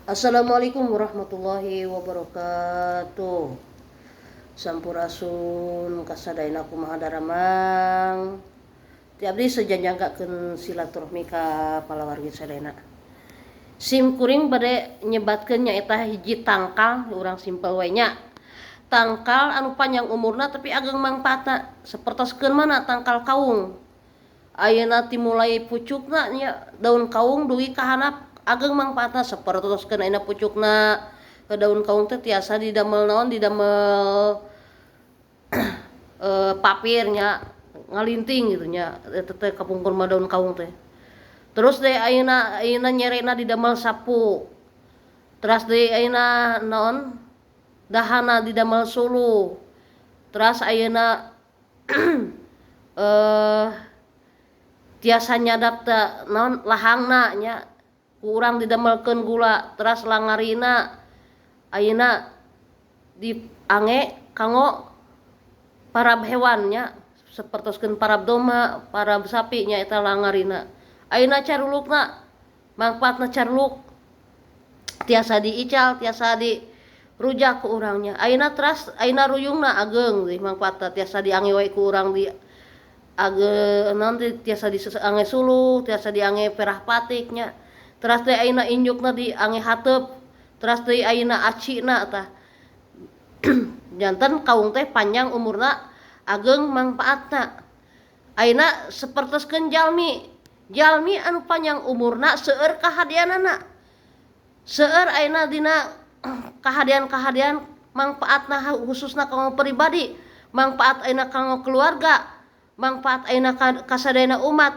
Assalamualaikum warahmatullahi wabarakatuh. Sampurasun kasadayana, kumaha daramang? Ti abdi sejanjangkakeun silaturahmi ka palawargi sadayana. Sim kuring bade nyebatkeun nyaeta hiji tangkal, urang simpel we nya. Tangkal anu panjang umurna tapi ageng mangfaatna, sapertoskeun mana tangkal kaung. Ayeuna timulai pucukna nya, daun kaung dugi ka handap ageng mangfaatna. Sapertoskeun ayeuna pucukna, daun kaung teh tiasa didamel naon, didamel papir nya, ngalinting gitu nya, eta teh kapungkur mah daun kaung teh. Terus deui ayeuna ayeuna nyerena didamel sapu. Teras deui ayeuna naon, dahana didamel suluh. Teras ayeuna tiasa nyadap teh naon, lahangna nya, ku urang didamelkeun gula. Teras langarina ayeuna diangge kanggo parab hewan nya, sapertoskeun parab domba, parab sapi nya eta langarina. Ayeuna carulukna, mangfaatna caruluk tiasa diical, tiasa dirujak ku urang nya. Ayeuna teras ayeuna ruyungna ageng deui mangfaatna, tiasa diangge we ku urang di age naon, tiasa diangge suluh, tiasa diangge perah patik nya. Teras deui ayeuna injukna diangge hateup. Teras deui ayeuna acina tah. Janten kaung teh panjang umurna, ageng mangfaatna. Ayeuna sapertoskeun jalmi, jalmi anu panjang umurna seueur kahadeanana, seueur ayeuna dina kahadean-kahadean mangfaatna, khususna kanggo pribadi, mangfaat ayeuna kanggo keluarga, mangfaat ayeuna kasadayana umat,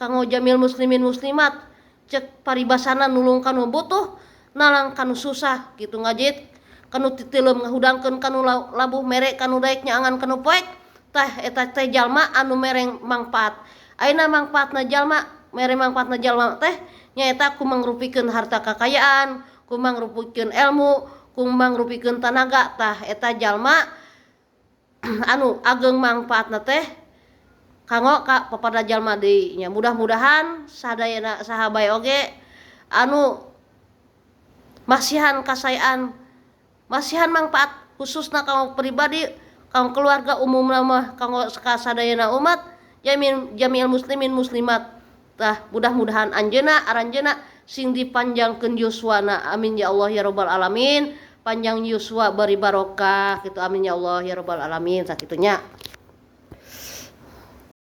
kanggo jamil muslimin muslimat. Cek paribasana, nulung kanu butuh, nalang kanu susah gitu, ngajit kanu titileum, ngahudangkeun kanu labuh, mere kanu daek, nyaangan kanu poek. Tah, eta teh jalma anu mere mangfaat. Ayeuna mangfaatna jalma, mere mangfaatna jalma teh nyaeta ku mangrupikeun harta kakayaan, ku mangrupikeun ilmu, ku mangrupikeun tanaga. Tah, eta jalma anu ageng mangfaatna teh kanggo ka papada jalma deui nya. Mudah-mudahan sadayana saha bae oge anu masihan kasaean, masihan mangfaat, khususna kanggo pribadi, kanggo keluarga, umumna mah kanggo kasadayana umat, jamin jamil muslimin muslimat. Tah, mudah-mudahan anjeunna aranjeunna sing dipanjangkeun yuswana, amin ya Allah ya robbal alamin. Panjang yuswa bari barokah gitu, amin ya Allah ya robbal alamin, sakitu nya.